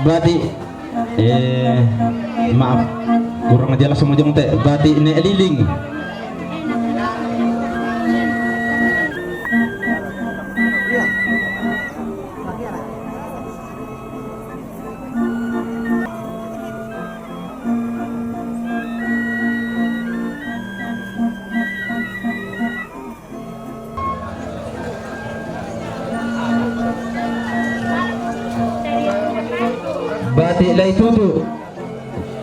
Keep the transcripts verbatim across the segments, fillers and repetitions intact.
Bati', eh, maaf, kurang jelas mojong te', bati' ne' Liling. Bati' Lai Tutu,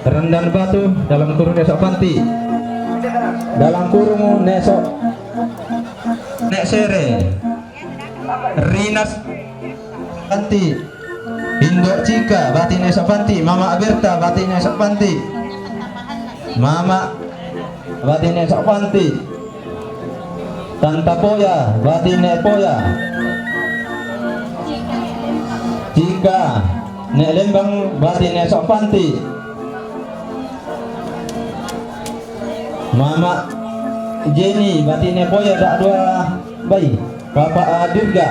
Rendan Batu, dalam kurung ne Sok Panti. Dalam kurung ne Sok, ne' Sere. Rinas Panti. Indo' Cika, bati' ne Sok Panti. Mama' Berta, bati' ne Sok Panti. Mama', bati' ne Sok Panti. Tanta Poya, bati' ne Poya. Cika, ne' Lembang, bati' ne Sok Panti. Mama' Jenny, bati' ne Poya, da' dua bai. Papa' Dirga.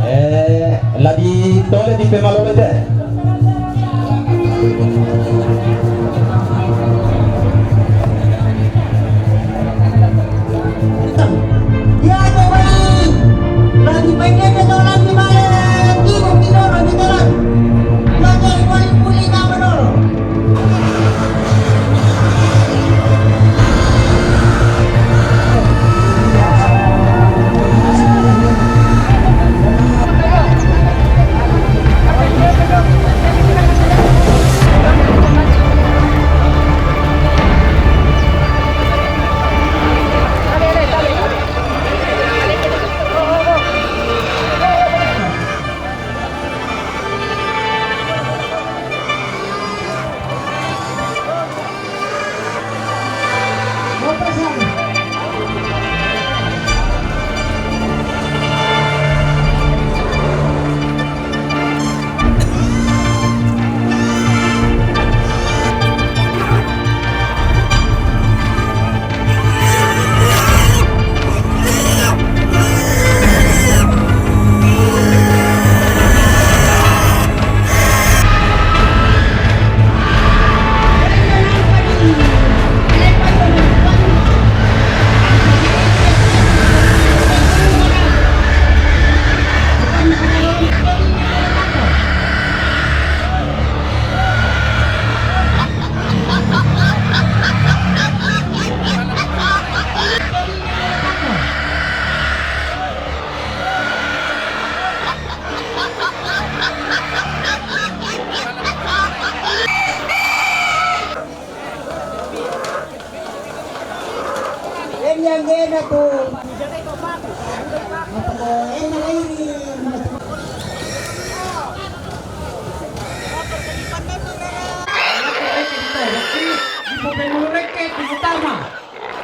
Eh, la ditole di pemalole te. Ya, coba. Lagi pengen atau lagi main? Timu, timu, lagi jalan. Lagi paling pulih nama dulu.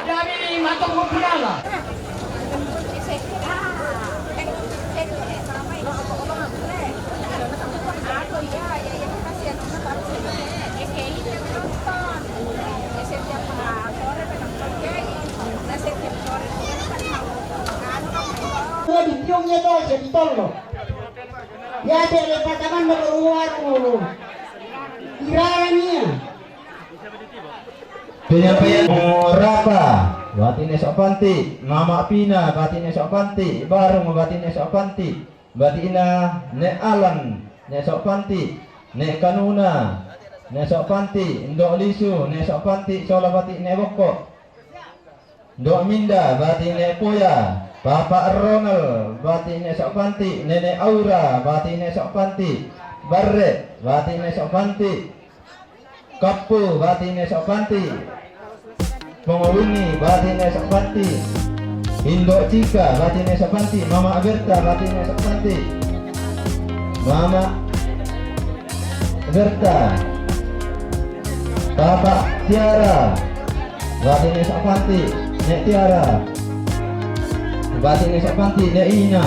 Jadi, matok mau kenal lah. Jadi, piungnya tuh, jadi tol loh. Ya, dia lepas tangan, baru keluar, loh. Irarang iya. Penyampaian Morapa, bati' ne Sok Panti, Mama' Pina, bati' ne Sok Panti, Barung, bati' ne Sok Panti, bati' ina ne Alan, ne Sok Panti, ne Kanuna, ne Sok Panti, Ndo' Lisu, ne Sok Panti, sola bati' ne Bokko'. Ndo' Minda, bati' ne Poya, Papa' Ronald, bati' ne Sok Panti, Nene' Aura, bati' ne Sok Panti, Barre, bati' ne Sok Panti, Kappu, bati' ne Sok Panti. Pongo Winni, bati' ne Sok Panti. Indo' Cika, bati' ne Sok Panti. Mama' Berta, bati' ne Sok Panti. Mama' Berta. Papa' Tiara, bati' ne Sok Panti. Ne' Tiara, bati' ne Sok Panti. Ne' Ina,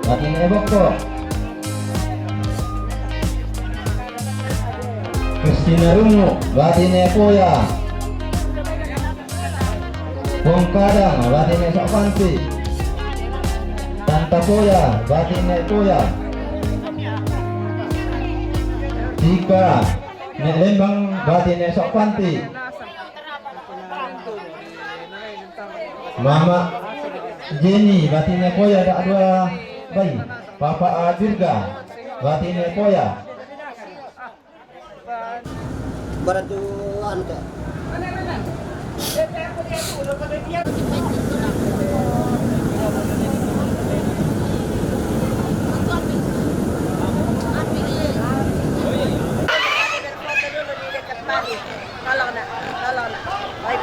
bati' ne Bokko'. Kristina Rungu, bati' ne Poya. Bongkadang, batine Sok Panti. Tanta Poya, batine Poya. Tika, nek Lembang, batine Sok Panti. Mama Jenny, batine Poya, dak dua bayi. Papa Dirga, batine Poya. Barat tu anu, Kak. Tolong, Nak. Tolong, Nak. Baik.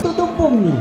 Tutup pun ni.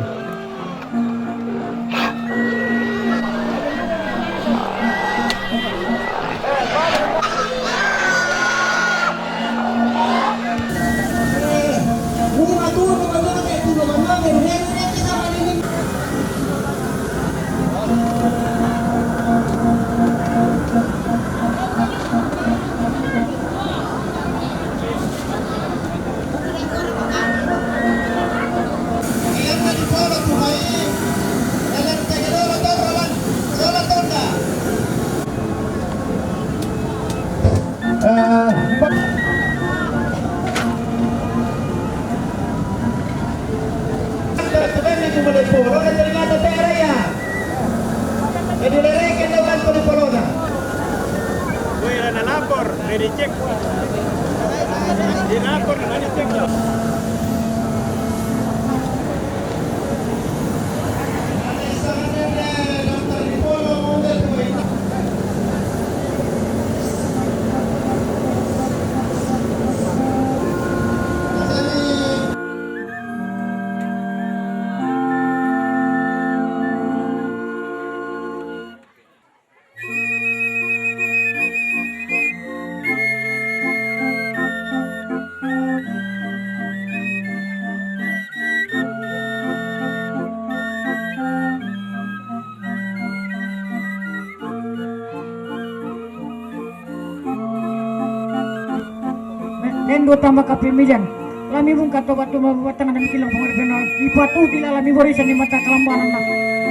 Kuera na lapor, na dicek. Di lapor, na dicek. Nen dua tambah kapemilian. Lami bungka toba tu mabuat tangan dan kilang pengadep benar. Ipatu tila lami borisan di mata kalambanan na.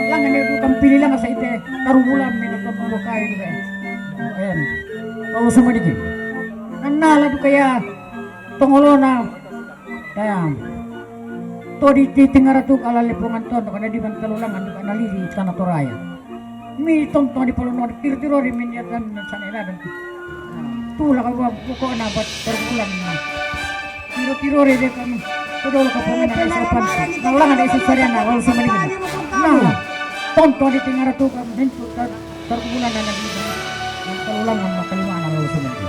Langan ni dukang pilih langan sa ite. Tarubulan mi dukang pembukai itu, eh. Em. Kalau sama dikit. Nana la duka ya. Tongolona. Em. To di, di tingara tu kala lepongan ton, kana di ban kalulangan, kana lili, kana toraya. Mi tonton di polono, tiro-tiro ri min ya dan sana dan. Tula ka buat pokokna bat perbulan na. Tiro-tiro ri de kan. Todol ka pamina na sopan. Na ulangan de susarian na, walau sama dikit. Na, tonton di tingara tu kan, bentuk kan. Tarkubulan na naging. Yang kalulang ang makalimaan ang ulo sumindi.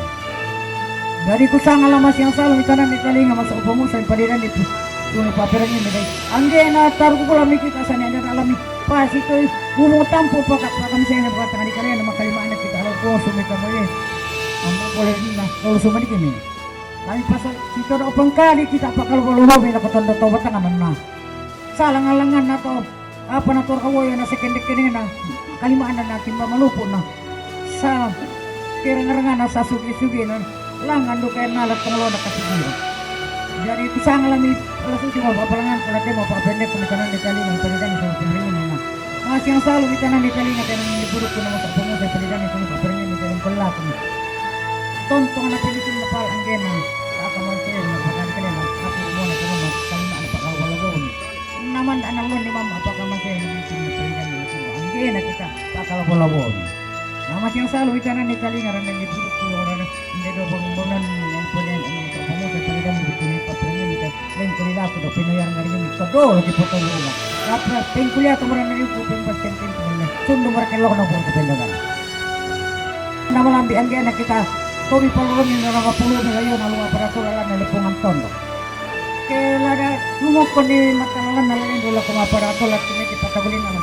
Dari kusanga la Masiang Salu mi tanan ni talinga masa upamusa mi padiran ni tu. Suni paperang ini dai. Anggena tarkubulan mi kita sani ada alami. Pasi tu bubung tampu pakat pakam sini bukan tangan di kalian makalimaan kita. Kalau kau sumi kamu ye. Amu boleh na kalau sumindi kini. Kami pasal kita dah pengkali kita pakal bolu bolu mi la kotondo tobat tangan na. Salang-alangan na to. Apa na tor kawoyo na sekendek-kendek na, kalimaan na timba malupu na. Sa kereng-rengan na sa sugi-sugi na, langan do kaya nalat pangalo na kasigiro. Jadi kusanga la mi, ala susi mo papalangan, kala temo papendek, kumitanan di talinga, palidan sa pilihan na. Masiang Salu mi tanan di talinga, kaya nang buruk ko na masa pangusay, palidan sa pilihan na, kaya nang palaku na. Tontong na pilitin na pal anggena, sa kamal kaya na, pakan kaya na, api mo na, kaya na, kalimaan na pakawalagon. Naman da analon ni mama apa ka masih ni sini sini kan ni sini. Angge na kita pakal bola bola. Nama Masiang Salu itanan ni talinga randa ni duduk tu orang ni do bangunan yang punya yang tak bangun saya pada dan betul ni tak punya ni kan. Lain kali lah aku dah pinayar ngari ni. Kedol di potong bola. Apa pengkuliah tu merana ni aku pembas kenting tu ni. Sundu mereka lok na pun kependangan. Nama lambi angge na kita Tobi palolongi la ragapulu ni gayo na lunga paratu lalan na Lipungan Tondo. Ke la da lungo ko ni mata lalan na lain dula ko nga paratu la tini di patagulin na